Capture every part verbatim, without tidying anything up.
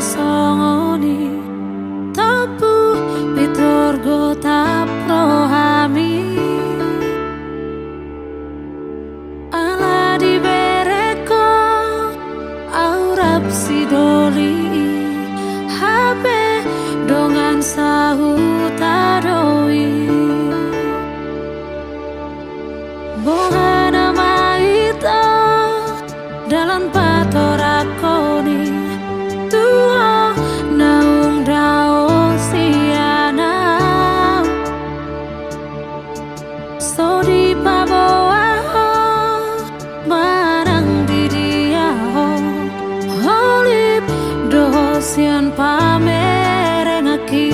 songon i, tompu pintor gotap rohami. Ala diberehon au rap sidoli i, hape dongan sahuta do i. Boha nama hita dalan patoranghon i tu ho naung dao sian au. So dipaboa ho manang di dia ho, holip do ho sian pamerengaki.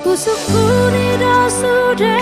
Husungkun i do sude